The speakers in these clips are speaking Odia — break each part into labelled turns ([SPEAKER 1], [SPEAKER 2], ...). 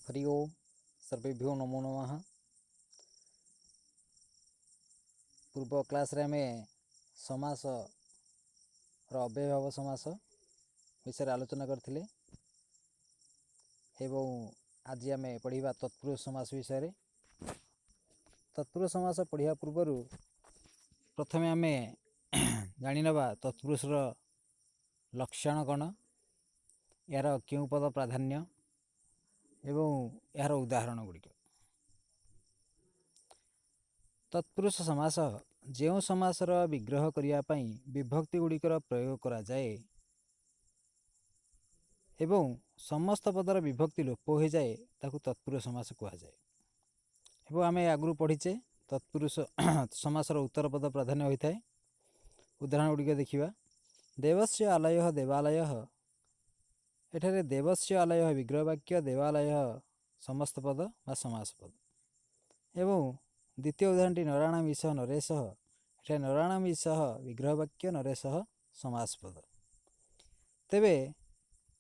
[SPEAKER 1] ହରି ଓମ୍ ସର୍ବେଭ୍ୟୋ ନମୋ ନମଃ। ପୂର୍ବ କ୍ଲାସ୍ରେ ଆମେ ସମାସର ଅବ୍ୟୟୀଭାବ ସମାସ ବିଷୟରେ ଆଲୋଚନା କରିଥିଲେ ଏବଂ ଆଜି ଆମେ ପଢ଼ିବା ତତ୍ପୁରୁଷ ସମାସ ବିଷୟରେ। ତତ୍ପୁରୁଷ ସମାସ ପଢ଼ିବା ପୂର୍ବରୁ ପ୍ରଥମେ ଆମେ ଜାଣିନେବା ତତ୍ପୁରୁଷର ଲକ୍ଷଣ କ'ଣ, ଏହାର କେଉଁ ପଦ ପ୍ରାଧାନ୍ୟ ଏବଂ ଏହାର ଉଦାହରଣ ଗୁଡ଼ିକ। ତତ୍ପୁରୁଷ ସମାସ ଯେଉଁ ସମାସର ବିଗ୍ରହ କରିବା ପାଇଁ ବିଭକ୍ତି ଗୁଡ଼ିକର ପ୍ରୟୋଗ କରାଯାଏ ଏବଂ ସମସ୍ତ ପଦର ବିଭକ୍ତି ଲୋପ ହୋଇଯାଏ, ତାକୁ ତତ୍ପୁରୁଷ ସମାସ କୁହାଯାଏ। ଏବଂ ଆମେ ଆଗରୁ ପଢ଼ିଛେ ତତ୍ପୁରୁଷ ସମାସର ଉତ୍ତର ପଦ ପ୍ରାଧାନ୍ୟ ହୋଇଥାଏ। ଉଦାହରଣ ଗୁଡ଼ିକ ଦେଖିବା। ଦେବସ୍ୟ ଆଲୟ ଦେବାଲୟ। ଏଠାରେ ଦେବସ୍ୟ ଆଲୟ ବିଗ୍ରହ ବାକ୍ୟ, ଦେବାଲୟ ସମସ୍ତ ପଦ ବା ସମାସ ପଦ। ଏବଂ ଦ୍ୱିତୀୟ ଉଦାହରଣଟି ନରାଣାମ ଈଶ ନରେଶ। ଏଠାରେ ନରାଣାମ ଈଶ ବିଗ୍ରହ ବାକ୍ୟ, ନରେଶ ସମାସ ପଦ। ତେବେ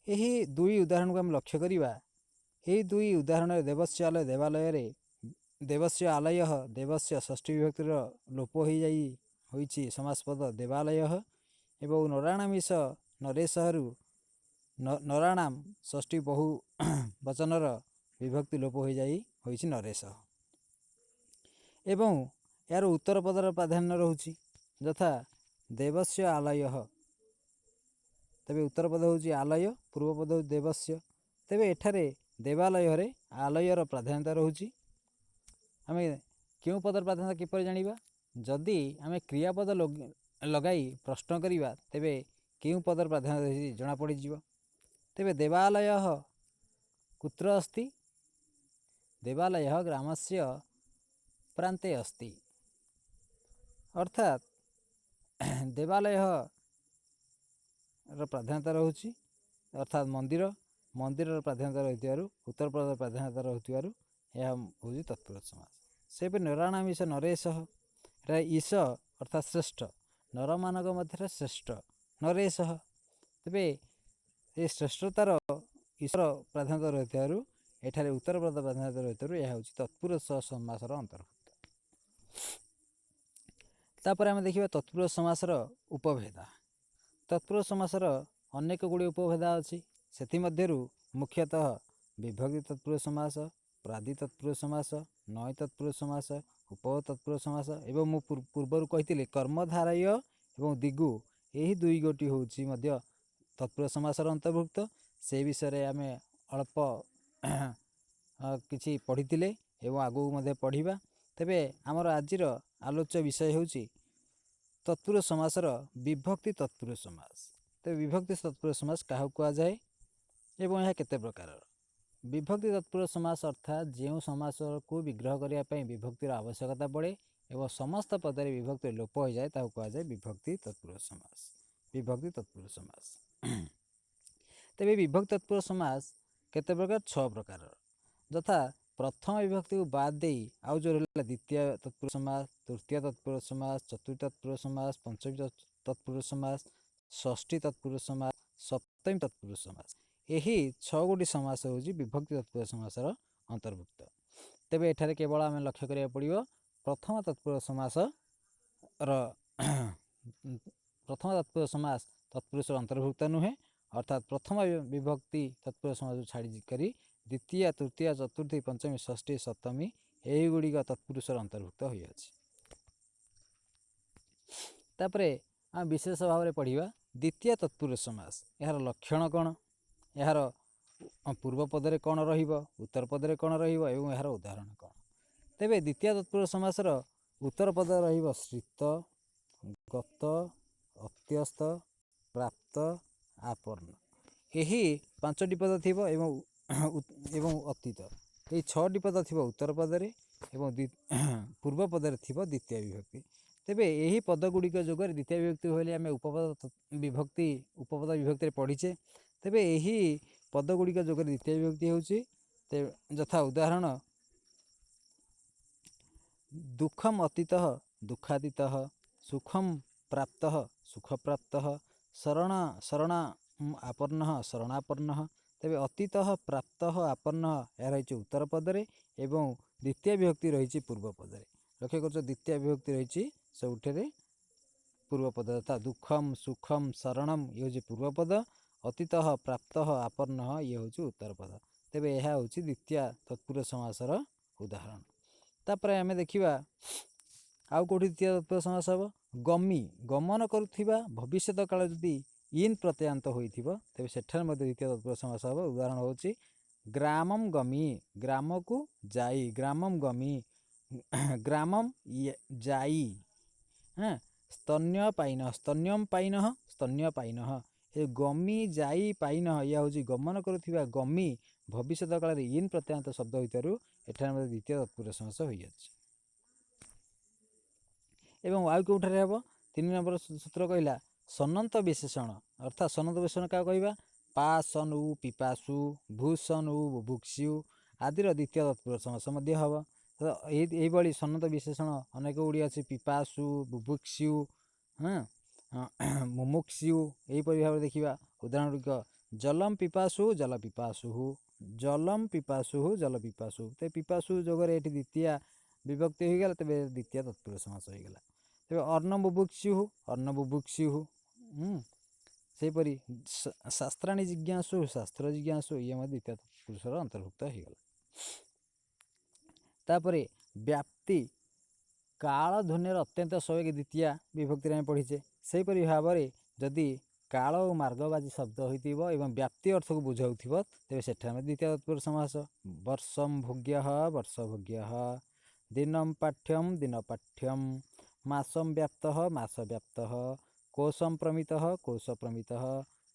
[SPEAKER 1] ଏହି ଦୁଇ ଉଦାହରଣକୁ ଆମେ ଲକ୍ଷ୍ୟ କରିବା। ଏହି ଦୁଇ ଉଦାହରଣରେ ଦେବସ୍ୟ ଆଲୟ ଦେବାଲୟରେ ଦେବସ୍ୟ ଆଲୟ ଦେବସ୍ୟ ଷଷ୍ଠୀ ବିଭକ୍ତିର ଲୋପ ହୋଇଯାଇ ହୋଇଛି ସମାସ ପଦ ଦେବାଲୟ, ଏବଂ ନରାଣାମ ଈଶ ନରେଶରୁ ନରାଣାମ ଷଷ୍ଠୀ ବହୁ ବଚନର ବିଭକ୍ତି ଲୋପ ହୋଇଯାଇ ହୋଇଛି ନରେଶ। ଏବଂ ଏହାର ଉତ୍ତର ପଦର ପ୍ରାଧାନ୍ୟ ରହୁଛି, ଯଥା ଦେବସ୍ୟ ଆଲୟ। ତେବେ ଉତ୍ତର ପଦ ହେଉଛି ଆଲୟ, ପୂର୍ବ ପଦ ହେଉଛି ଦେବସ୍ୟ। ତେବେ ଏଠାରେ ଦେବାଲୟରେ ଆଲୟର ପ୍ରାଧାନ୍ୟତା ରହୁଛି। ଆମେ କେଉଁ ପଦର ପ୍ରାଧାନ୍ୟତା କିପରି ଜାଣିବା? ଯଦି ଆମେ କ୍ରିୟାପଦ ଲଗାଇ ପ୍ରଶ୍ନ କରିବା, ତେବେ କେଉଁ ପଦର ପ୍ରାଧାନ୍ୟତା ରହିଛି ଜଣାପଡ଼ିଯିବ। ତେବେ ଦେବାଲୟ କୁତ୍ର ଅସ୍ତି? ଦେବାଲୟ ଗ୍ରାମସ୍ୟ ପ୍ରାନ୍ତେ ଅସ୍ତି। ଅର୍ଥାତ୍ ଦେବାଲୟର ପ୍ରାଧାନ୍ୟତା ରହୁଛି, ଅର୍ଥାତ୍ ମନ୍ଦିରର ପ୍ରାଧାନ୍ୟତା ରହିଥିବାରୁ, ଉତ୍ତର ପଦର ପ୍ରାଧାନ୍ୟତା ରହୁଥିବାରୁ ଏହା ହେଉଛି ତତ୍ପୁରୁଷ ସମାସ। ସେହିପରି ନରାଣାମ ଈଶ ନରେଶ। ଏଟା ଈଶ ଅର୍ଥାତ୍ ଶ୍ରେଷ୍ଠ, ନରମାନଙ୍କ ମଧ୍ୟରେ ଶ୍ରେଷ୍ଠ ନରେଶ। ତେବେ ଏ ଶ୍ରେଷ୍ଠତାର ଈଶ୍ୱର ପ୍ରାଧାନ୍ୟତା ରହିଥିବାରୁ, ଏଠାରେ ଉତ୍ତର ପଦ ପ୍ରାଧାନ୍ୟତା ରହିଥିବାରୁ ଏହା ହେଉଛି ତତ୍ପୁରୁଷ ସମାସର ଅନ୍ତର୍ଭୁକ୍ତ। ତାପରେ ଆମେ ଦେଖିବା ତତ୍ପୁରୁଷ ସମାସର ଉପଭେଦ। ତତ୍ପୁରୁଷ ସମାସର ଅନେକ ଗୁଡ଼ିଏ ଉପଭେଦ ଅଛି। ସେଥିମଧ୍ୟରୁ ମୁଖ୍ୟତଃ ବିଭକ୍ତି ତତ୍ପୁରୁଷ ସମାସ, ପ୍ରାଦି ତତ୍ପୁରୁଷ ସମାସ, ନୟ ତତ୍ପୁରୁଷ ସମାସ, ଉପ ତତ୍ପୁରୁଷ ସମାସ ଏବଂ ମୁଁ ପୂର୍ବରୁ କହିଥିଲି କର୍ମଧାରୟ ଏବଂ ଦ୍ୱିଗୁ, ଏହି ଦୁଇ ଗୋଟି ହେଉଛି ମଧ୍ୟ ତତ୍ପୁରୁଷ ସମାସର ଅନ୍ତର୍ଭୁକ୍ତ। ସେ ବିଷୟରେ ଆମେ ଅଳ୍ପ କିଛି ପଢ଼ିଥିଲେ ଏବଂ ଆଗକୁ ମଧ୍ୟ ପଢ଼ିବା। ତେବେ ଆମର ଆଜିର ଆଲୋଚ୍ୟ ବିଷୟ ହେଉଛି ତତ୍ପୁରୁଷ ସମାସର ବିଭକ୍ତି ତତ୍ପୁରୁଷ ସମାସ। ତେବେ ବିଭକ୍ତି ତତ୍ପୁରୁଷ ସମାସ କାହାକୁ କୁହାଯାଏ ଏବଂ ଏହା କେତେ ପ୍ରକାରର? ବିଭକ୍ତି ତତ୍ପୁରୁଷ ସମାସ ଅର୍ଥାତ୍ ଯେଉଁ ସମାସକୁ ବିଗ୍ରହ କରିବା ପାଇଁ ବିଭକ୍ତିର ଆବଶ୍ୟକତା ପଡ଼େ ଏବଂ ସମସ୍ତ ପଦରେ ବିଭକ୍ତି ଲୋପ ହୋଇଯାଏ, ତାକୁ କୁହାଯାଏ ବିଭକ୍ତି ତତ୍ପୁରୁଷ ସମାସ। ବିଭକ୍ତି ତତ୍ପୁରୁଷ ସମାସ। ତେବେ ବିଭକ୍ତି ତତ୍ପୁରୁଷ ସମାସ କେତେ ପ୍ରକାର? 6 ପ୍ରକାରର। ଯଥା ପ୍ରଥମ ବିଭକ୍ତିକୁ ବାଦ ଦେଇ ଆଉ ଯେଉଁ ରହିଲା ଦ୍ୱିତୀୟ ତତ୍ପୁରୁଷ ସମାସ, ତୃତୀୟ ତତ୍ପୁରୁଷ ସମାସ, ଚତୁର୍ଥ ତତ୍ପୁରୁଷ ସମାସ, ପଞ୍ଚମୀ ତତ୍ପୁରୁଷ ସମାସ, ଷଷ୍ଠୀ ତତ୍ପୁରୁଷ ସମାସ, ସପ୍ତମୀ ତତ୍ପୁରୁଷ ସମାସ, ଏହି 6 ଗୋଟି ସମାସ ହେଉଛି ବିଭକ୍ତି ତତ୍ପୁରୁଷ ସମାସର ଅନ୍ତର୍ଭୁକ୍ତ। ତେବେ ଏଠାରେ କେବଳ ଆମେ ଲକ୍ଷ୍ୟ କରିବାକୁ ପଡ଼ିବ ପ୍ରଥମ ତତ୍ପୁରୁଷ ସମାସର, ପ୍ରଥମ ତତ୍ପୁରୁଷ ସମାସ ତତ୍ପୁରୁଷର ଅନ୍ତର୍ଭୁକ୍ତ ନୁହେଁ। ଅର୍ଥାତ୍ ପ୍ରଥମ ବିଭକ୍ତି ତତ୍ପୁରୁଷ ସମାସକୁ ଛାଡ଼ି କରି ଦ୍ୱିତୀୟ, ତୃତୀୟ, ଚତୁର୍ଥୀ, ପଞ୍ଚମୀ, ଷଷ୍ଠୀ, ସପ୍ତମୀ ଏହିଗୁଡ଼ିକ ତତ୍ପୁରୁଷର ଅନ୍ତର୍ଭୁକ୍ତ ହୋଇଅଛି। ତାପରେ ଆମେ ବିଶେଷ ଭାବରେ ପଢ଼ିବା ଦ୍ୱିତୀୟ ତତ୍ପୁରୁଷ ସମାସ। ଏହାର ଲକ୍ଷଣ କ'ଣ, ଏହାର ପୂର୍ବ ପଦରେ କ'ଣ ରହିବ, ଉତ୍ତର ପଦରେ କ'ଣ ରହିବ ଏବଂ ଏହାର ଉଦାହରଣ କ'ଣ। ତେବେ ଦ୍ୱିତୀୟ ତତ୍ପୁରୁଷ ସମାସର ଉତ୍ତର ପଦ ରହିବ ଶ୍ରିତ, ଗତ, ଅତ୍ୟସ୍ତ, ପ୍ରାପ୍ତ, ଆପନ୍ନ, ଏହି 5ଟି ପଦ ଥିବ ଏବଂ ଅତୀତ, ଏହି 6ଟି ପଦ ଥିବ ଉତ୍ତର ପଦରେ ଏବଂ ପୂର୍ବ ପଦରେ ଥିବ ଦ୍ୱିତୀୟ ବିଭକ୍ତି। ତେବେ ଏହି ପଦ ଗୁଡ଼ିକ ଯୋଗରେ ଦ୍ୱିତୀୟ ବିଭକ୍ତି ବୋଲି ଆମେ ଉପପଦ ବିଭକ୍ତି, ଉପପଦ ବିଭକ୍ତିରେ ପଢ଼ିଛେ। ତେବେ ଏହି ପଦ ଗୁଡ଼ିକ ଯୋଗରେ ଦ୍ୱିତୀୟ ବିଭକ୍ତି ହେଉଛି। ଯଥା ଉଦାହରଣ ଦୁଃଖମ ଅତୀତଃ ଦୁଃଖାତୀତଃ, ସୁଖମ ପ୍ରାପ୍ତଃ ସୁଖପ୍ରାପ୍ତଃ, ଶରଣ ଶରଣ ଆପନ୍ନଃ ଶରଣାପନ୍ନଃ, ତେବେ ଅତୀତ, ପ୍ରାପ୍ତ, ଆପନ୍ନ ଏହା ରହିଛି ଉତ୍ତର ପଦରେ ଏବଂ ଦ୍ୱିତୀୟ ବିଭକ୍ତି ରହିଛି ପୂର୍ବ ପଦରେ। ଲକ୍ଷ୍ୟ କରୁଛ, ଦ୍ୱିତୀୟ ବିଭକ୍ତି ରହିଛି ସବୁଠାରେ ପୂର୍ବ ପଦ, ଯଥା ଦୁଃଖମ, ସୁଖମ, ଶରଣମ ଇଏ ହେଉଛି ପୂର୍ବପଦ, ଅତୀତ, ପ୍ରାପ୍ତ, ଆପନ୍ନ ଇଏ ହେଉଛି ଉତ୍ତର ପଦ। ତେବେ ଏହା ହେଉଛି ଦ୍ୱିତୀୟ ତତ୍ପୁରୁଷ ସମାସର ଉଦାହରଣ। ତାପରେ ଆମେ ଦେଖିବା ଆଉ କେଉଁଠି ଦ୍ୱିତୀୟ ତତ୍ପୁରୁଷ ସମାସ ହେବ। ଗମି, ଗମନ କରୁଥିବା ଭବିଷ୍ୟତ କାଳ ଯଦି ଇନ୍ ପ୍ରତ୍ୟୟାନ୍ତ ହୋଇଥିବ, ତେବେ ସେଠାରେ ମଧ୍ୟ ଦ୍ୱିତୀୟ ତତ୍ପୁରୁଷ ସମାସ ହେବ। ଉଦାହରଣ ହେଉଛି ଗ୍ରାମମ୍ ଗମି, ଗ୍ରାମକୁ ଯାଇ, ଗ୍ରାମମ୍ ଗମି, ଗ୍ରାମମ୍ ଯାଇ। ହଁ, ସ୍ତନ୍ୟ ପାଇନ, ସ୍ତନ୍ୟମ ପାଇନଃ, ସ୍ତନ୍ୟ ପାଇନଃ। ଏ ଗମି, ଯାଇ, ପାଇନଃ ଇଏ ହେଉଛି ଗମନ କରୁଥିବା ଗମି ଭବିଷ୍ୟତ କାଳରେ ଇନ୍ ପ୍ରତ୍ୟୟାନ୍ତ ଶବ୍ଦ ହୋଇଥିବାରୁ ଏଠାରେ ମଧ୍ୟ ଦ୍ୱିତୀୟ ତତ୍ପୁରୁଷ ସମାସ ହୋଇଅଛି। ଏବଂ ଆଉ କେଉଁଠାରେ ହେବ? 3 ନମ୍ବର ସୂତ୍ର କହିଲା ସନନ୍ତ ବିଶେଷଣ, ଅର୍ଥାତ୍ ସନନ୍ତ ବିଶେଷଣ କାହାକୁ କହିବା? ପାସନ ଉ ପିପାସୁ, ଭୂଷଣ ଉ ବୁଭୁକ୍ସୁ ଆଦିର ଦ୍ୱିତୀୟ ତତ୍ପୁରୁଷ ସମାସ ମଧ୍ୟ ହେବ। ତ ଏଇଭଳି ସନନ୍ତ ବିଶେଷଣ ଅନେକ ଗୁଡ଼ିଏ ଅଛି, ପିପାସୁ, ବୁଭୁକ୍ସୁ, ହଁ, ମୁମୁକ୍ସୁ। ଏହିପରି ଭାବରେ ଦେଖିବା ଉଦାହରଣ ଗୁଡ଼ିକ, ଜଲମ ପିପାସୁ ଜଲ ପିପାସୁ, ଜଲମ ପିପାସୁ ଜଲ ପିପାସୁ। ତେବେ ପିପାସୁ ଯୋଗରେ ଏଠି ଦ୍ୱିତୀୟ ବିଭକ୍ତି ହୋଇଗଲା, ତେବେ ଦ୍ୱିତୀୟ ତତ୍ପୁରୁଷ ସମାସ ହୋଇଗଲା। ତେବେ ଅନ୍ନ ବୁଭୁକ୍ସୁ, ଅନ୍ନ ବୁଭୁକ୍ସୁ। ସେହିପରି ଶାସ୍ତ୍ରାଣୀ ଜିଜ୍ଞାସୁ, ଶାସ୍ତ୍ର ଜିଜ୍ଞାସୁ, ଇଏ ମଧ୍ୟ ଦ୍ୱିତୀୟ ତତ୍ପୁରୁଷର ଅନ୍ତର୍ଭୁକ୍ତ ହୋଇଗଲା। ତାପରେ ବ୍ୟାପ୍ତି କାଳ ଧ୍ୱନିର ଅତ୍ୟନ୍ତ ସହଯୋଗୀ ଦ୍ୱିତୀୟା ବିଭକ୍ତିରେ ଆମେ ପଢ଼ିଛେ। ସେହିପରି ଭାବରେ ଯଦି କାଳ ଓ ମାର୍ଗବାଚୀ ଶବ୍ଦ ହୋଇଥିବ ଏବଂ ବ୍ୟାପ୍ତି ଅର୍ଥକୁ ବୁଝାଉଥିବ, ତେବେ ସେଠାରେ ଆମେ ଦ୍ୱିତୀୟ ତତ୍ପୁରୁଷ ସମାସ। ବର୍ଷମ ଭୋଗ୍ୟଃ ବର୍ଷ ଭୋଗ୍ୟଃ, ଦିନମ ପାଠ୍ୟମ ଦିନ ପାଠ୍ୟମ, ମାସମ ବ୍ୟାପ୍ତଃ ମାସ ବ୍ୟାପ୍ତଃ, କୋଶମ ପ୍ରମିତଃ କୋଶ ପ୍ରମିତଃ,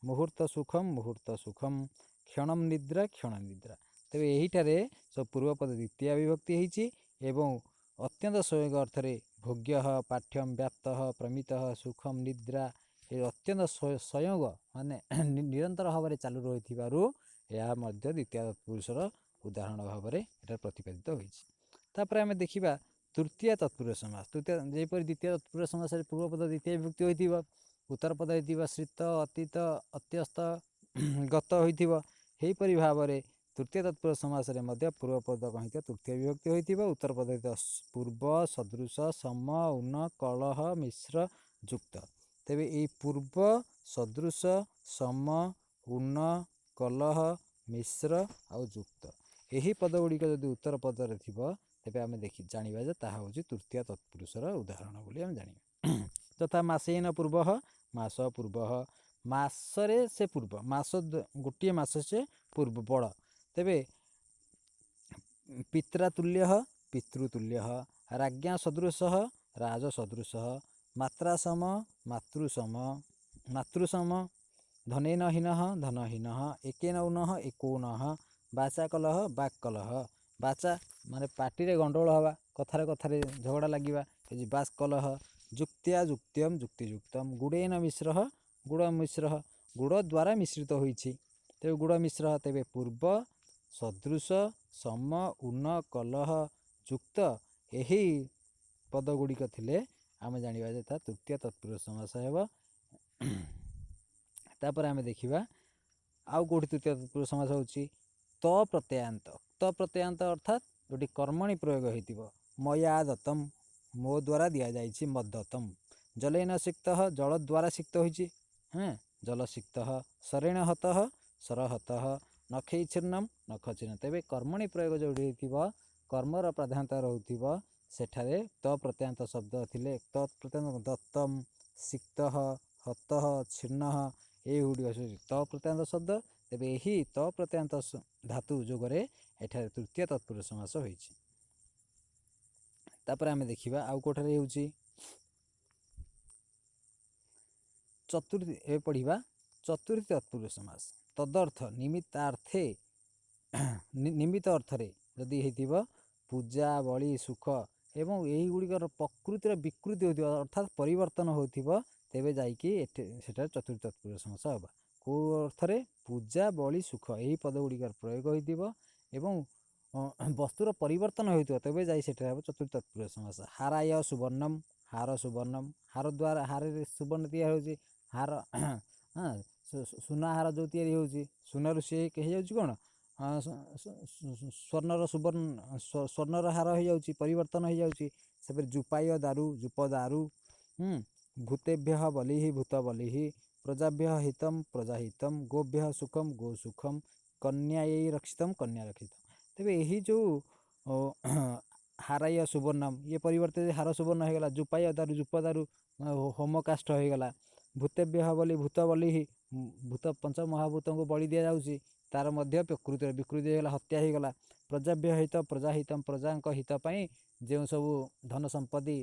[SPEAKER 1] ମୁହୂର୍ତ୍ତ ସୁଖମ ମୁହୂର୍ତ୍ତ ସୁଖମ, କ୍ଷଣମ ନିଦ୍ରା କ୍ଷଣ ନିଦ୍ରା। ତେବେ ଏହିଠାରେ ସବୁ ପୂର୍ବପଦ ଦ୍ୱିତୀୟ ବିଭକ୍ତି ହେଇଛି ଏବଂ ଅତ୍ୟନ୍ତ ସହଯୋଗ ଅର୍ଥରେ ଭୋଗ୍ୟଃ, ପାଠ୍ୟମ, ବ୍ୟାପ୍ତଃ, ପ୍ରମିତଃ, ସୁଖମ, ନିଦ୍ରା ଏ ଅତ୍ୟନ୍ତ ସଂଯୋଗ ମାନେ ନିରନ୍ତର ଭାବରେ ଚାଲୁ ରହିଥିବାରୁ ଏହା ମଧ୍ୟ ଦ୍ୱିତୀୟ ତତ୍ପୁରୁଷର ଉଦାହରଣ ଭାବରେ ଏଠାରେ ପ୍ରତିପାଦିତ ହୋଇଛି। ତାପରେ ଆମେ ଦେଖିବା ତୃତୀୟ ତତ୍ପୁରୁଷ ସମାସ। ତୃତୀୟ ଯେପରି ଦ୍ୱିତୀୟ ତତ୍ପୁରୁଷ ସମାସରେ ପୂର୍ବପଦ ଦ୍ୱିତୀୟ ବିଭକ୍ତି ହୋଇଥିବ, ଉତ୍ତର ପଦ ହୋଇଥିବ ଶ୍ରିତ, ଅତୀତ, ଅତ୍ୟସ୍ତ, ଗତ ହୋଇଥିବ, ସେହିପରି ଭାବରେ ତୃତୀୟ ତତ୍ପୁରୁଷ ସମାସରେ ମଧ୍ୟ ପୂର୍ବପଦ କଣ ହେଇଥିବ? ତୃତୀୟ ବିଭକ୍ତି ହୋଇଥିବ, ଉତ୍ତର ପଦ ହୋଇଥିବ ପୂର୍ବ, ସଦୃଶ, ସମ, ଉନ, କଳହ, ମିଶ୍ର, ଯୁକ୍ତ। ତେବେ ଏଇ ପୂର୍ବ, ସଦୃଶ, ସମ, ଉନ, କଲହ, ମିଶ୍ର ଆଉ ଯୁକ୍ତ ଏହି ପଦ ଗୁଡ଼ିକ ଯଦି ଉତ୍ତର ପଦରେ ଥିବ, ତେବେ ଆମେ ଦେଖି ଜାଣିବା ଯେ ତାହା ହେଉଛି ତୃତୀୟ ତତ୍ପୁରୁଷର ଉଦାହରଣ ବୋଲି ଆମେ ଜାଣିବା। ଯଥା ମାସେନ ପୂର୍ବଃ ମାସ ପୂର୍ବଃ, ମାସରେ ସେ ପୂର୍ବ, ମାସ ଗୋଟିଏ ମାସ ସେ ପୂର୍ବ ବଡ଼। ତେବେ ପିତ୍ରାତୁଲ୍ୟଃ ପିତୃତୁଲ୍ୟଃ, ରାଜ୍ଞା ସଦୃଶଃ ରାଜ ସଦୃଶଃ, ମାତ୍ରାସମ ମାତୃସମ ମାତୃସମ, ଧନେନ ହୀନଃ ଧନହୀନଃ, ଏକେନ ଊନଃ ଏକୋନଃ, ବାଚା କଲହ ବାକ୍ କଲହ। ବାଚା ମାନେ ପାଟିରେ ଗଣ୍ଡଗୋଳ ହେବା, କଥାରେ କଥାରେ ଝଗଡ଼ା ଲାଗିବା, ହେଉଛି ବାକ୍ କଲହ। ଯୁକ୍ତ୍ୟା ଯୁକ୍ତ୍ୟମ ଯୁକ୍ତିଯୁକ୍ତମ, ଗୁଡ଼େନ ମିଶ୍ରଃ ଗୁଡ଼ ମିଶ୍ରଃ, ଗୁଡ଼ ଦ୍ୱାରା ମିଶ୍ରିତ ହୋଇଛି, ତେବେ ଗୁଡ଼ ମିଶ୍ର। ତେବେ ପୂର୍ବ, ସଦୃଶ, ସମ, ଉନ, କଲହ, ଯୁକ୍ତ ଏହି ପଦ ଗୁଡ଼ିକ ଥିଲେ ଆମେ ଜାଣିବା ଯେ ତାହା ତୃତୀୟ ତତ୍ପୁରୁଷ ସମାସ ହେବ। ତାପରେ ଆମେ ଦେଖିବା ଆଉ କେଉଁଠି ତୃତୀୟ ତତ୍ପୁରୁଷ ସମାସ ହେଉଛି। ତ ପ୍ରତ୍ୟୟାନ୍ତ। ତ ପ୍ରତ୍ୟୟାନ୍ତ ଅର୍ଥାତ୍ ଯେଉଁଠି କର୍ମଣୀ ପ୍ରୟୋଗ ହୋଇଥିବ। ମୟା ଦତ୍ତମ, ମୋ ଦ୍ୱାରା ଦିଆଯାଇଛି, ମଦତ୍ତମ। ଜଲେନ ସିକ୍ତଃ, ଜଳ ଦ୍ୱାରା ସିକ୍ତ ହୋଇଛି, ହଁ, ଜଲସିକ୍ତଃ। ଶରେଣ ହତଃ, ସରହତଃ। ନଖେଇ ଛିନ୍ନମ, ନଖ ଛିନ୍ନ। ତେବେ କର୍ମଣୀ ପ୍ରୟୋଗ ଯେଉଁଠି ହେଇଥିବ, କର୍ମର ପ୍ରାଧାନ୍ୟତା ରହୁଥିବ, ସେଠାରେ ତ ପ୍ରତ୍ୟୟାନ୍ତ ଶବ୍ଦ ଥିଲେ ତ ପ୍ରତ୍ୟୟାନ୍ତ ଦତ୍ତମ, ସିକ୍ତଃ, ହତଃ, ଛିନ୍ନଃ ଏଇଗୁଡ଼ିକ ହେଉଛି ତ ପ୍ରତ୍ୟୟାନ୍ତ ଶବ୍ଦ। ତେବେ ଏହି ତ ପ୍ରତ୍ୟୟାନ୍ତ ଧାତୁ ଯୋଗରେ ଏଠାରେ ତୃତୀୟ ତତ୍ପୁରୁଷ ସମାସ ହୋଇଛି। ତାପରେ ଆମେ ଦେଖିବା ଆଉ କେଉଁଠାରେ ହେଉଛି ଚତୁର୍ଥୀ। ଏବେ ପଢ଼ିବା ଚତୁର୍ଥୀ ତତ୍ପୁରୁଷ ସମାସ। ତଦର୍ଥ ନିମିତ୍ତାର୍ଥେ, ନିମିତ୍ତ ଅର୍ଥରେ ଯଦି ହେଇଥିବ ପୂଜା, ବଳି, ସୁଖ ଏବଂ ଏହିଗୁଡ଼ିକର ପ୍ରକୃତିର ବିକୃତି ହେଉଥିବ, ଅର୍ଥାତ୍ ପରିବର୍ତ୍ତନ ହେଉଥିବ, ତେବେ ଯାଇକି ଏଠି ସେଠାରେ ଚତୁର୍ଥୀ ତତ୍ପୁରୁଷ ସମାସ ହେବ। କେଉଁ ଅର୍ଥରେ? ପୂଜା, ବଳି, ସୁଖ ଏହି ପଦ ଗୁଡ଼ିକର ପ୍ରୟୋଗ ହୋଇଥିବ ଏବଂ ବସ୍ତୁର ପରିବର୍ତ୍ତନ ହେଉଥିବ, ତେବେ ଯାଇ ସେଠାରେ ହେବ ଚତୁର୍ଥୀ ତତ୍ପୁରୁଷ ସମାସ। ହାରାୟ ସୁବର୍ଣ୍ଣମ, ହାର ସୁବର୍ଣ୍ଣମ, ହାର ଦ୍ୱାରା, ହାରରେ ସୁବର୍ଣ୍ଣ ତିଆରି ହେଉଛି, ହାର, ହଁ, ସୁନାହାର ଯେଉଁ ତିଆରି ହେଉଛି, ସୁନାରୁ ସିଏ ହେଇଯାଉଛି କ'ଣ, ସ୍ୱର୍ଣ୍ଣର, ସୁବର୍ଣ୍ଣ, ସ୍ୱର୍ଣ୍ଣର ହାର ହେଇଯାଉଛି, ପରିବର୍ତ୍ତନ ହେଇଯାଉଛି। ସେପରି ଜୁପାୟ ଦାରୁ, ଜୁପ ଦାରୁ, ଭୂତେଭ୍ୟ ବଲିହି, ଭୂତ ବଲିହି, ପ୍ରଜାଭ୍ୟ ହିତମ, ପ୍ରଜାହିତମ, ଗୋଭ୍ୟ ସୁଖମ, ଗୋ ସୁଖମ, କନ୍ୟାୟଇ ରକ୍ଷିତମ, କନ୍ୟା ରକ୍ଷିତମ। ତେବେ ଏହି ଯେଉଁ ହାରାୟ ସୁବର୍ଣ୍ଣମ, ଇଏ ପରିବର୍ତ୍ତେ ହାର ସୁବର୍ଣ୍ଣ ହେଇଗଲା। ଜୁପାୟ ଦାରୁ, ଜୁପ ଦାରୁ, ହୋମ କାଷ୍ଠ ହେଇଗଲା। ଭୂତେଭ୍ୟ ବଲି, ଭୂତ ବଲିହି, ଭୂତ ପଞ୍ଚ ମହାଭୂତଙ୍କୁ ବଳି ଦିଆଯାଉଛି, ତାର ମଧ୍ୟ ପ୍ରକୃତିର ବିକୃତି ହେଇଗଲା, ହତ୍ୟା ହେଇଗଲା। ପ୍ରଜାଭ୍ୟ ହିତ, ପ୍ରଜାହିତମ, ପ୍ରଜାଙ୍କ ହିତ ପାଇଁ ଯେଉଁ ସବୁ ଧନ ସମ୍ପତ୍ତି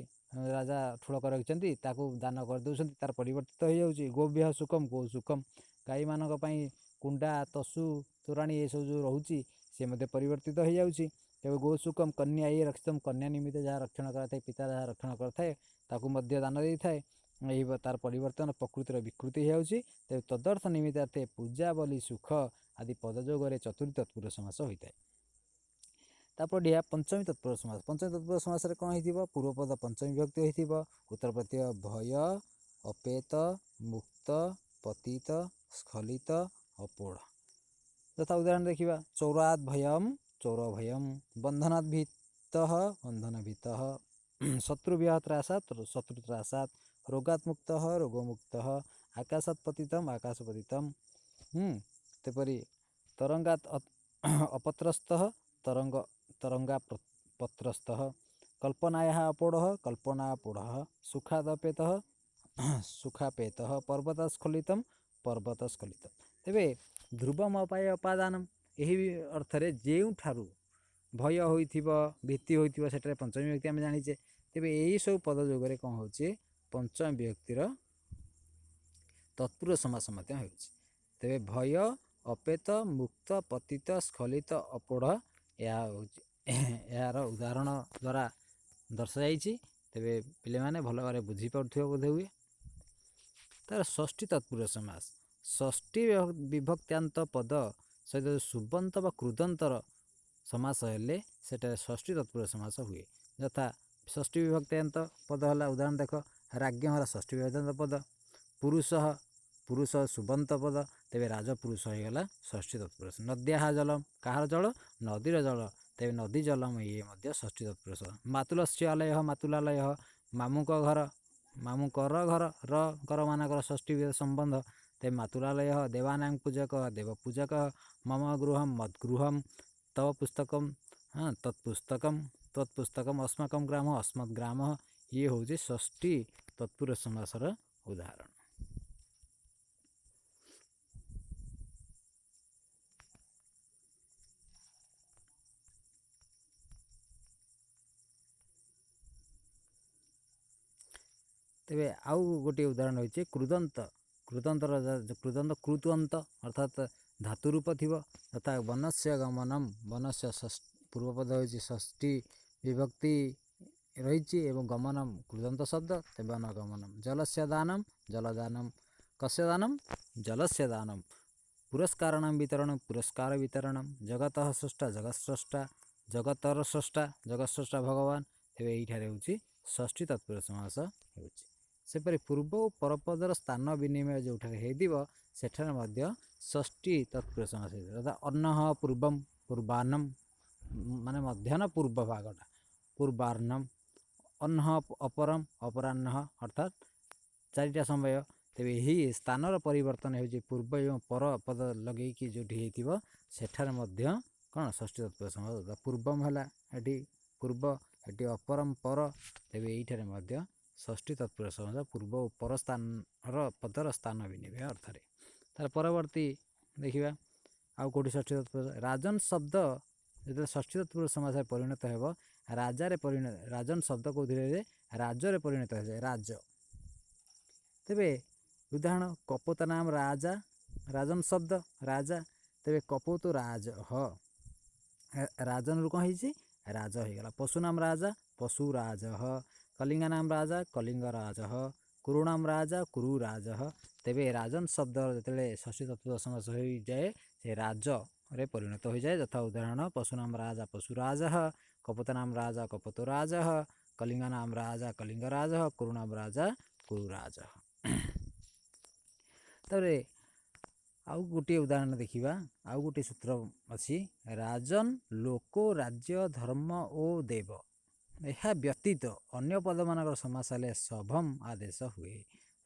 [SPEAKER 1] ରାଜା ଠୁଳ କରି ରଖିଛନ୍ତି ତାକୁ ଦାନ କରିଦେଉଛନ୍ତି, ତାର ପରିବର୍ତ୍ତିତ ହେଇଯାଉଛି। ଗୋଭ୍ୟ ସୁଖମ, ଗୋ ସୁଖମ, ଗାଈମାନଙ୍କ ପାଇଁ କୁଣ୍ଡା, ତସୁ, ତୋରାଣୀ ଏସବୁ ଯେଉଁ ରହୁଛି ସେ ମଧ୍ୟ ପରିବର୍ତ୍ତିତ ହେଇଯାଉଛି। ତେବେ ଗୋ ସୁଖମ, କନ୍ୟା ଏଇ ରକ୍ଷିତମ, କନ୍ୟା ନିମିତ୍ତ ଯାହା ରକ୍ଷଣ କରାଥାଏ, ପିତା ଯାହା ରକ୍ଷଣ କରିଥାଏ ତାକୁ ମଧ୍ୟ ଦାନ ଦେଇଥାଏ, ଏହି ତାର ପରିବର୍ତ୍ତନ ପ୍ରକୃତିର ବିକୃତି ହେଇଯାଉଛି। ତେବେ ତଦର୍ଥ ନିମିତ୍ତାର୍ଥେ ପୂଜା, ବଲି, ସୁଖ ଆଦି ପଦଯୋଗରେ ଚତୁର୍ଥୀ ତତ୍ପୁରୁଷ ସମାସ ହୋଇଥାଏ। ତାପରେ ଏହା ପଞ୍ଚମୀ ତତ୍ପୁରୁଷ ସମାସ। ପଞ୍ଚମୀ ତତ୍ପୁରୁଷ ସମାସରେ କ'ଣ ହେଇଥିବ? ପୂର୍ବପଦ ପଞ୍ଚମୀ ବିଭକ୍ତି ହୋଇଥିବ, ଉତ୍ତର ପ୍ରତ୍ୟୟ ଭୟ, ଅପେତ, ମୁକ୍ତ, ପତିତ, ସ୍ଖଲିତ, ଅପୋଢ଼। ଯଥା ଉଦାହରଣ ଦେଖିବା, ଚୌରାଦ ଭୟମ, ଚୌର ଭୟମ, ବନ୍ଧନାଦ ଭୀତଃ, ବନ୍ଧନ ଭୀତଃ, ଶତ୍ରୁଭ୍ୟ ତ୍ରାସାତ, ଶତ୍ରୁ ତ୍ରାସାତ, ରୋଗାତ ମୁକ୍ତଃ, ରୋଗମୁକ୍ତଃ, ଆକାଶାତ ପତିତମ, ଆକାଶ ପତିତମ। ତେପରି ତରଙ୍ଗାତ ଅପତ୍ରସ୍ତଃ, ତରଙ୍ଗ, ତରଙ୍ଗା ପତ୍ରସ୍ତଃ, କଳ୍ପନାୟାः ଅପୋଢ଼ः, କଳ୍ପନାପୋଢ଼ः, ସୁଖାଦପେତଃ, ସୁଖାପେତଃ, ପର୍ବତସ୍ଖଲିତମ, ପର୍ବତସ୍ଖଲିତମ। ତେବେ ଧ୍ରୁବମ ଅପାୟ ଅପାଦାନମ, ଏହି ଅର୍ଥରେ ଯେଉଁଠାରୁ ଭୟ ହୋଇଥିବ, ଭୀତି ହୋଇଥିବ, ସେଠାରେ ପଞ୍ଚମୀ ବିଭକ୍ତି ଆମେ ଜାଣିଛେ। ତେବେ ଏହିସବୁ ପଦ ଯୋଗରେ କ'ଣ ହେଉଛି? ପଞ୍ଚମୀ ବିଭକ୍ତିର ତତ୍ପୁରୁଷ ସମାସ ମଧ୍ୟ ହେଉଛି। ତେବେ ଭୟ, ଅପେତ, ମୁକ୍ତ, ପତିତ, ସ୍ଖଲିତ, ଅପୋଢ଼, ଏହା ହେଉଛି ଏହାର ଉଦାହରଣ ଦ୍ୱାରା ଦର୍ଶାଯାଇଛି। ତେବେ ପିଲାମାନେ ଭଲ ଭାବରେ ବୁଝିପାରୁଥିବ ବୋଧେ ହୁଏ। ତାର ଷଷ୍ଠୀ ତତ୍ପୁରୁଷ ସମାସ, ଷଷ୍ଠୀ ବିଭକ୍ତ୍ୟାନ୍ତ ପଦ ସହିତ ସୁବନ୍ତ ବା କୃଦନ୍ତର ସମାସ ହେଲେ ସେଠାରେ ଷଷ୍ଠୀ ତତ୍ପୁରୁଷ ସମାସ ହୁଏ। ଯଥା ଷଷ୍ଠୀ ବିଭକ୍ତ୍ୟାନ୍ତ ପଦ ହେଲା, ଉଦାହରଣ ଦେଖ, ରାଜ୍ଞ ହେଲା ଷଷ୍ଠୀ ବିଭକ୍ତ୍ୟାନ୍ତ ପଦ, ପୁରୁଷ, ପୁରୁଷ ସୁବନ୍ତ ପଦ, ତେବେ ରାଜପୁରୁଷ ହେଇଗଲା ଷଷ୍ଠୀ ତତ୍ପୁରୁଷ। ନଦ୍ୟାହା ଜଲମ, କାହାର ଜଳ? ନଦୀର ଜଳ, ତେବେ ନଦୀ ଜଲମ, ଇଏ ମଧ୍ୟ ଷଷ୍ଠୀ ତତ୍ପୁରୁଷ। ମାତୁଲସ୍ୟ ଆଲୟ, ମାତୁଲାଲୟ, ମାମୁଁଙ୍କ ଘର, ମାମୁଁଙ୍କର ଘର, ର କର ମାନଙ୍କର ଷଷ୍ଠୀ ସମ୍ବନ୍ଧ, ତେବେ ମାତୁଲାଲୟ। ଦେବାନାଂ ପୂଜକ, ଦେବ ପୂଜକ, ମମ ଗୃହମ, ମଦ୍ଗୃହମ, ତବ ପୁସ୍ତକମ, ହଁ, ତତ୍ପୁସ୍ତକମ, ତତ୍ପୁସ୍ତକମ, ଅସ୍ମାକମ ଗ୍ରାମ, ଅସ୍ମତ୍ ଗ୍ରାମ, ଇଏ ହେଉଛି ଷଷ୍ଠୀ ତତ୍ପୁରୁଷ ସମାସର ଉଦାହରଣ। ତେବେ ଆଉ ଗୋଟିଏ ଉଦାହରଣ ହେଉଛି କୃଦନ୍ତ। କୃଦନ୍ତର, କୃଦନ୍ତ, କୃତୁଅନ୍ତ ଅର୍ଥାତ୍ ଧାତୁ ରୂପ ଥିବ। ଯଥା ବନସ୍ୟ ଗମନମ, ବନସ୍ୟ ପୂର୍ବପଦ ହେଉଛି ଷଷ୍ଠୀ ବିଭକ୍ତି ରହିଛି ଏବଂ ଗମନମ କୃଦନ୍ତ ଶବ୍ଦ, ତେବେ ବନ ଗମନମ। ଜଲସ୍ୟ ଦାନମ, ଜଲଦାନମ, କସ୍ୟ ଦାନମ? ଜଲସ୍ୟ ଦାନମ। ପୁରସ୍କାରାଣାମ ବିତରଣ, ପୁରସ୍କାର ବିତରଣ, ଜଗତଃ ସ୍ରଷ୍ଟା, ଜଗତ ସ୍ରଷ୍ଟା, ଜଗତର ସ୍ରଷ୍ଟା, ଜଗତ ସ୍ରଷ୍ଟା ଭଗବାନ, ତେବେ ଏଇଠାରେ ହେଉଛି ଷଷ୍ଠୀ ତତ୍ପୁରୁଷ ସମାସ ହେଉଛି। ସେପରି ପୂର୍ବ ଓ ପରପଦର ସ୍ଥାନ ବିନିମୟ ଯେଉଁଠାରେ ହେଇଥିବ ସେଠାରେ ମଧ୍ୟ ଷଷ୍ଠୀ ତତ୍ପୁରୁଷ ସମାସ ହେଇଥିବ। ଯଥା ଅନ୍ନଃ ପୂର୍ବମ, ପୂର୍ବାହ୍ନମ, ମାନେ ମଧ୍ୟାହ୍ନ ପୂର୍ବ ଭାଗଟା ପୂର୍ବାହ୍ନମ, ଅହ୍ନ ଅପରମ, ଅପରାହ୍ନ, ଅର୍ଥାତ୍ ଚାରିଟା ସମୟ। ତେବେ ଏହି ସ୍ଥାନର ପରିବର୍ତ୍ତନ ହେଉଛି ପୂର୍ବ ଏବଂ ପର ପଦ ଲଗେଇକି ଯେଉଁଠି ହେଇଥିବ ସେଠାରେ ମଧ୍ୟ କ'ଣ ଷଷ୍ଠୀ ତତ୍ପୁରୁଷ ସମାସ। ପୂର୍ବମ ହେଲା ଏଠି ପୂର୍ବ, ଏଠି ଅପରମ ପର, ତେବେ ଏଇଠାରେ ମଧ୍ୟ ଷଷ୍ଠୀ ତତ୍ପୁରୁଷ ସମାସ ପୂର୍ବ ଓ ପର ସ୍ଥାନର ପଦର ସ୍ଥାନ ବିନିମୟ ଅର୍ଥରେ। ତାର ପରବର୍ତ୍ତୀ ଦେଖିବା ଆଉ କେଉଁଠି ଷଷ୍ଠୀ ତତ୍ପୁରୁଷ। ରାଜନ ଶବ୍ଦ ଯେତେବେଳେ ଷଷ୍ଠୀ ତତ୍ପୁରୁଷ ସମାସରେ ପରିଣତ ହେବ, ରାଜାରେ ପରିଣତ, ରାଜନ ଶବ୍ଦ କେଉଁଥିରେ? ରାଜରେ ପରିଣତ ହୋଇଯାଏ, ରାଜ। ତେବେ ଉଦାହରଣ କପୋତ ନାମ ରାଜା, ରାଜନ ଶବ୍ଦ ରାଜା, ତେବେ କପୋତ ରାଜ ହ, ରାଜନରୁ କ'ଣ ହେଇଛି? ରାଜ ହେଇଗଲା। ପଶୁ ନାମ ରାଜା, ପଶୁ ରାଜ ହ, କଲିଙ୍ଗ ନାମ ରାଜା, କଲିଙ୍ଗ ରାଜ ହ, କୁରୁଣାମ ରାଜା, କୁରୁ ରାଜ ହ। ତେବେ ରାଜନ ଶବ୍ଦ ଯେତେବେଳେ ଷଷ୍ଠୀ ତତ୍ପୁରୁଷ ସମାସ ହୋଇଯାଏ ସେ ରାଜରେ ପରିଣତ ହୋଇଯାଏ। ଯଥା ଉଦାହରଣ ପଶୁ ନାମ ରାଜା, ପଶୁ ରାଜ ହ, କପୋତ ନାମ ରାଜା, କପୋତ ରାଜ ହ, କଲିଙ୍ଗ ନାମ ରାଜା, କଲିଙ୍ଗ ରାଜ ହ, କୁରୁଣାମ ରାଜା, କୁରୁ ରାଜ ହ। ତାପରେ ଆଉ ଗୋଟିଏ ଉଦାହରଣ ଦେଖିବା। ଆଉ ଗୋଟିଏ ସୂତ୍ର ଅଛି, ରାଜନ, ଲୋକ, ରାଜ୍ୟ, ଧର୍ମ ଓ ଦେବ ଏହା ବ୍ୟତୀତ ଅନ୍ୟ ପଦମାନଙ୍କର ସମାସ ହେଲେ ସଭମ୍ ଆଦେଶ ହୁଏ।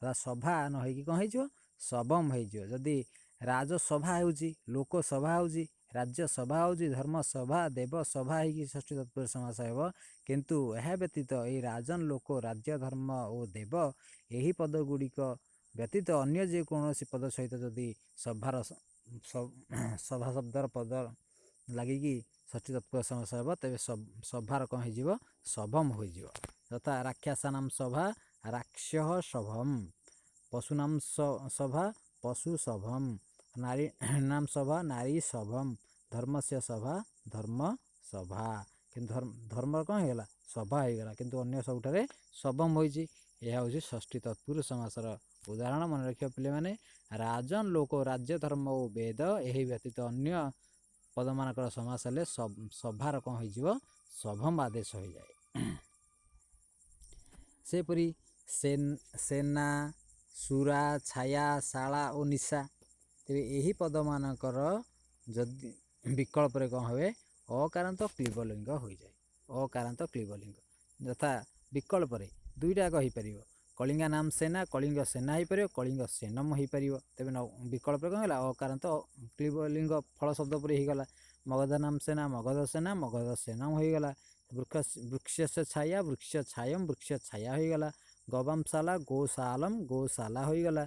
[SPEAKER 1] ତଥା ସଭା ନ ହେଇକି କ'ଣ ହେଇଯିବ? ସବମ୍ ହେଇଯିବ। ଯଦି ରାଜସଭା ହେଉଛି, ଲୋକ ସଭା ହେଉଛି, ରାଜ୍ୟ ସଭା ହେଉଛି, ଧର୍ମ ସଭା, ଦେବ ସଭା ହେଇକି ଷଷ୍ଠୀ ତତ୍ପୁରୁଷ ସମାସ ହେବ। କିନ୍ତୁ ଏହା ବ୍ୟତୀତ ଏଇ ରାଜନ, ଲୋକ, ରାଜ୍ୟ, ଧର୍ମ ଓ ଦେବ ଏହି ପଦ ଗୁଡ଼ିକ ବ୍ୟତୀତ ଅନ୍ୟ ଯେକୌଣସି ପଦ ସହିତ ଯଦି ସଭାର ସଭା ଶବ୍ଦର ପଦ ଲାଗିକି ଷଷ୍ଠୀ ତତ୍ପୁରୁଷ ସମାସ ହେବ, ତେବେ ସଭାର କ'ଣ ହେଇଯିବ? ସଭମ୍ ହୋଇଯିବ। ଯଥା ରାକ୍ଷସାନାମ ସଭା ରାକ୍ଷ୍ୟ ସଭମ୍, ପଶୁନାମ ସଭା ପଶୁ ସଭମ୍, ନାରୀ ନାମ ସଭା ନାରୀ ସଭମ୍, ଧର୍ମସ୍ୟ ସଭା ଧର୍ମ ସଭା। କିନ୍ତୁ ଧର୍ମର କ'ଣ ହେଇଗଲା? ସଭା ହେଇଗଲା, କିନ୍ତୁ ଅନ୍ୟ ସବୁଠାରେ ସଭମ୍ ହୋଇଛି। ଏହା ହେଉଛି ଷଷ୍ଠୀ ତତ୍ପୁରୁଷ ସମାସର ଉଦାହରଣ। ମନେ ରଖିବ ପିଲାମାନେ, ରାଜନ, ଲୋକ, ରାଜ୍ୟ, ଧର୍ମ ଓ ବେଦ ଏହି ବ୍ୟତୀତ ଅନ୍ୟ ପଦମାନଙ୍କର ସମାସ ହେଲେ ସଭାର କ'ଣ ହେଇଯିବ? ସଭମ୍ ଆଦେଶ ହୋଇଯାଏ। ସେହିପରି ସେନା, ସୁରା, ଛାୟା, ଶାଳା ଓ ନିଶା, ତେବେ ଏହି ପଦମାନଙ୍କର ଯଦି ବିକଳ୍ପରେ କ'ଣ ହୁଏ? ଅକାରାନ୍ତ କ୍ଲିବଲିଙ୍ଗ ହୋଇଯାଏ। ଅକାରାନ୍ତ କ୍ଲିବଲିଙ୍ଗ, ଯଥା ବିକଳ୍ପରେ ଦୁଇଟା ଯାକ ହେଇପାରିବ। କଳିଙ୍ଗା ନାମ ସେନା, କଳିଙ୍ଗ ସେନା ହେଇପାରିବ, କଳିଙ୍ଗ ସେନମ ହେଇପାରିବ। ତେବେ ବିକଳ୍ପରେ କ'ଣ ହେଲା? ଅକାରାନ୍ତ କ୍ଲିବଲିଙ୍ଗ ଫଳ ଶବ୍ଦ ପରି ହେଇଗଲା। ମଗଧ ନାମ ସେନା, ମଗଧ ସେନା, ମଗଧ ସେନମ ହୋଇଗଲା। ବୃକ୍ଷସ୍ୟ ଛାୟା, ବୃକ୍ଷ ଛାୟମ, ବୃକ୍ଷ ଛାୟା ହୋଇଗଲା। ଗବାମଶାଲା, ଗୋଶାଲମ, ଗୋଶାଲା ହୋଇଗଲା।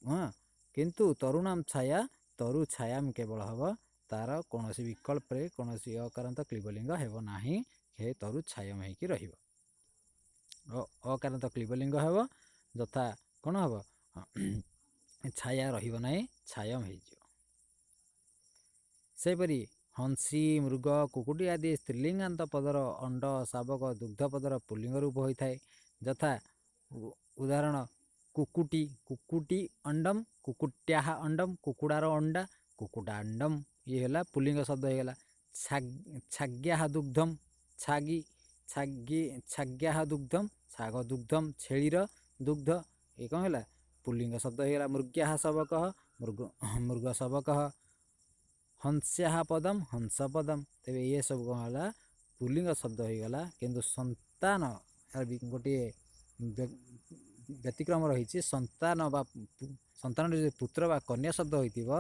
[SPEAKER 1] ହଁ, କିନ୍ତୁ ତରୁଣାମ ଛାୟା, ତରୁ ଛାୟାମ କେବଳ ହେବ। ତାର କୌଣସି ବିକଳ୍ପରେ କୌଣସି ଅକାରାନ୍ତ କ୍ଲିବଲିଙ୍ଗ ହେବ ନାହିଁ, ହେ ତରୁ ଛାୟମ ହେଇକି ରହିବ। ଅକାରାନ୍ତ କ୍ଲିବଲିଙ୍ଗ ହେବ, ଯଥା କ'ଣ ହେବ? ଛାୟା ରହିବ ନାହିଁ, ଛାୟମ ହେଇଯିବ। ସେହିପରି ହଂସୀ, ମୃଗ, କୁକୁଟି ଆଦି ସ୍ତ୍ରୀଲିଙ୍ଗାନ୍ତ ପଦର ଅଣ୍ଡ, ଶାବକ, ଦୁଗ୍ଧ ପଦର ପୁଲ୍ଲିଙ୍ଗ ରୂପ ହୋଇଥାଏ। ଯଥା ଉଦାହରଣ କୁକୁଟି, କୁକୁଟି ଅଣ୍ଡମ, କୁକୁଟ୍ୟାହ ଅଣ୍ଡମ, କୁକୁଡ଼ାର ଅଣ୍ଡା, କୁକୁଟାଣ୍ଡମ, ଇଏ ହେଲା ପୁଲ୍ଲିଙ୍ଗ ଶବ୍ଦ ହେଇଗଲା। ଛାଗ୍ୟାହ ଦୁଗ୍ଧମ, ଛାଗି, ଛାଗି, ଛାଗ୍ୟାହ ଦୁଗ୍ଧମ, ଛାଗ ଦୁଗ୍ଧମ, ଛେଳିର ଦୁଗ୍ଧ, ଏ କ'ଣ ହେଲା? ପୁଲ୍ଲିଙ୍ଗ ଶବ୍ଦ ହେଇଗଲା। ମୃଗ୍ୟାହ ଶବକଃ, ମୃଗ, ମୃଗ ଶବକଃ, ହଂସ୍ୟାହ ପଦମ, ହଂସ ପଦମ। ତେବେ ଇଏ ସବୁ କ'ଣ ହେଲା? ପୁଲ୍ଲିଙ୍ଗ ଶବ୍ଦ ହେଇଗଲା। କିନ୍ତୁ ସନ୍ତାନ ଗୋଟିଏ ବ୍ୟତିକ୍ରମ ରହିଛି। ସନ୍ତାନ ବା ସନ୍ତାନରେ ଯଦି ପୁତ୍ର ବା କନ୍ୟା ଶବ୍ଦ ହୋଇଥିବ,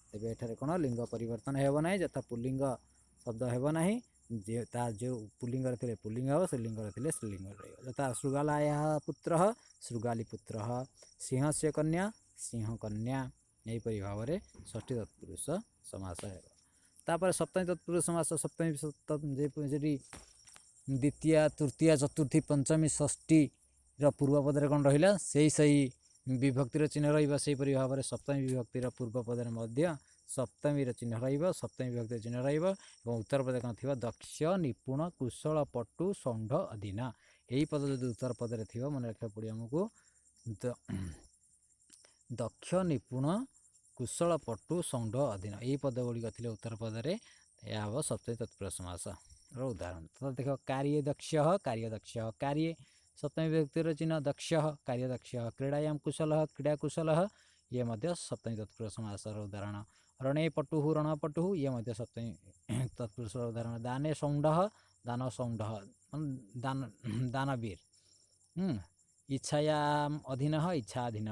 [SPEAKER 1] ତେବେ ଏଠାରେ କ'ଣ ଲିଙ୍ଗ ପରିବର୍ତ୍ତନ ହେବ ନାହିଁ, ଯଥା ପୁଲ୍ଲିଙ୍ଗ ଶବ୍ଦ ହେବ ନାହିଁ। ଯେ ତା ଯେଉଁ ପୁଲ୍ଲିଙ୍ଗରେ ଥିଲେ ପୁଲ୍ଲିଙ୍ଗ ହେବ, ସ୍ତ୍ରୀଲିଙ୍ଗରେ ଥିଲେ ସ୍ତ୍ରୀଲିଙ୍ଗରେ ରହିବ। ଯଥା ଶୃଗାଲାୟା ପୁତ୍ର, ଶୃଗାଲି ପୁତ୍ର, ସିଂହସ୍ୟ କନ୍ୟା, ସିଂହ କନ୍ୟା। ଏହିପରି ଭାବରେ ଷଷ୍ଠୀ ତତ୍ପୁରୁଷ ସମାସ ହେବ। ତାପରେ ସପ୍ତମୀ ତତ୍ପୁରୁଷ ସମାସ। ସପ୍ତମୀ ଯେଠି ଦ୍ୱିତୀୟା, ତୃତୀୟା, ଚତୁର୍ଥୀ, ପଞ୍ଚମୀ, ଷଷ୍ଠୀର ପୂର୍ବ ପଦରେ କ'ଣ ରହିଲା? ସେଇ ସେଇ ବିଭକ୍ତିର ଚିହ୍ନ ରହିବ। ସେହିପରି ଭାବରେ ସପ୍ତମୀ ବିଭକ୍ତିର ପୂର୍ବ ପଦରେ ମଧ୍ୟ ସପ୍ତମୀର ଚିହ୍ନ ରହିବ, ସପ୍ତମୀ ବିଭକ୍ତିର ଚିହ୍ନ ରହିବ ଏବଂ ଉତ୍ତର ପଦରେ କ'ଣ ଥିବ? ଦକ୍ଷ, ନିପୁଣ, କୁଶଳ, ପଟୁ, ଷଣ୍ଢ, ଅଧୀନ ଏହି ପଦ ଯଦି ଉତ୍ତର ପଦରେ ଥିବ, ମନେ ରଖିବାକୁ ପଡ଼ିବ ଆମକୁ, ଦକ୍ଷ, ନିପୁଣ, କୁଶଳ, ପଟୁ, ଷଣ୍ଢ, ଅଧୀନ ଏହି ପଦ ଗୁଡ଼ିକ ଥିଲେ ଉତ୍ତର ପଦରେ ଏହା ହେବ ସପ୍ତମୀ ତତ୍ପୁରୁଷ ସମାସର ଉଦାହରଣ। ତ ଦେଖ, କାର୍ଯ୍ୟେ ଦକ୍ଷ, କାର୍ଯ୍ୟଦକ୍ଷ, କାର୍ଯ୍ୟେ ସପ୍ତମୀ ବିଭକ୍ତିର ଚିହ୍ନ, ଦକ୍ଷ, କାର୍ଯ୍ୟଦକ୍ଷ। କ୍ରୀଡ଼ାୟାମ କୁଶଳ, କ୍ରୀଡ଼ା କୁଶଳ, ଇଏ ମଧ୍ୟ ସପ୍ତମୀ ତତ୍ପୁରୁଷ ସମାସର ଉଦାହରଣ। ରଣେ ପଟୁଃ, ରଣପଟୁଃ, ଇଏ ମଧ୍ୟ ସପ୍ତମୀ ତତ୍ପୁରୁଷର ଉଦାହରଣ। ଦାନେ ଷଣ୍ଢ, ଦାନ ଷଣ୍ଢ, ଦାନ, ଦାନବୀର। ଇଚ୍ଛାୟାମ ଅଧୀନ, ଇଚ୍ଛାଧୀନ।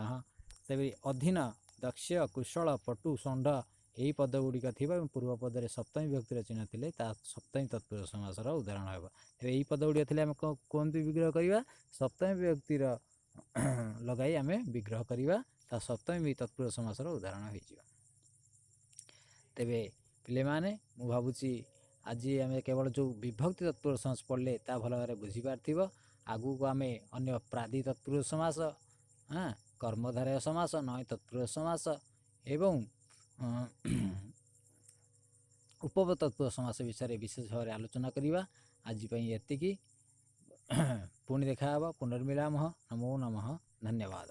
[SPEAKER 1] ତେବେ ଅଧୀନ, ଦକ୍ଷ, କୁଶଳ, ପଟୁ, ଷଣ୍ଢ ଏହି ପଦ ଗୁଡ଼ିକ ଥିବ ଏବଂ ପୂର୍ବ ପଦରେ ସପ୍ତମୀ ବିଭକ୍ତିର ଚିହ୍ନ ଥିଲେ ତା ସପ୍ତମୀ ତତ୍ପୁରୁଷ ସମାସର ଉଦାହରଣ ହେବ। ତେବେ ଏହି ପଦ ଗୁଡ଼ିକ ଥିଲେ ଆମେ କେମିତି ବିଗ୍ରହ କରିବା? ସପ୍ତମୀ ବିଭକ୍ତିର ଲଗାଇ ଆମେ ବିଗ୍ରହ କରିବା, ତା ସପ୍ତମୀ ତତ୍ପୁରୁଷ ସମାସର ଉଦାହରଣ ହୋଇଯିବ। ତେବେ ପିଲାମାନେ, ମୁଁ ଭାବୁଛି ଆଜି ଆମେ କେବଳ ଯେଉଁ ବିଭକ୍ତି ତତ୍ପୁରୁଷ ସମାସ ପଢ଼ିଲେ ତା ଭଲ ଭାବରେ ବୁଝିପାରିଥିବ। ଆଗକୁ ଆମେ ଅନ୍ୟ ପ୍ରାଦି ତତ୍ପୁରୁଷ ସମାସ, ହଁ, କର୍ମଧାରୟ ସମାସ, ନୟ ତତ୍ପୁରୁଷ ସମାସ ଏବଂ ଉପପଦ ତତ୍ପୁରୁଷ ସମାସ ବିଷୟରେ ବିଶେଷ ଭାବରେ ଆଲୋଚନା କରିବା। ଆଜି ପାଇଁ ଏତିକି, ପୁଣି ଦେଖା ହେବ। ପୁନର୍ମିଳାମଃ। ନମୋ ନମଃ। ଧନ୍ୟବାଦ।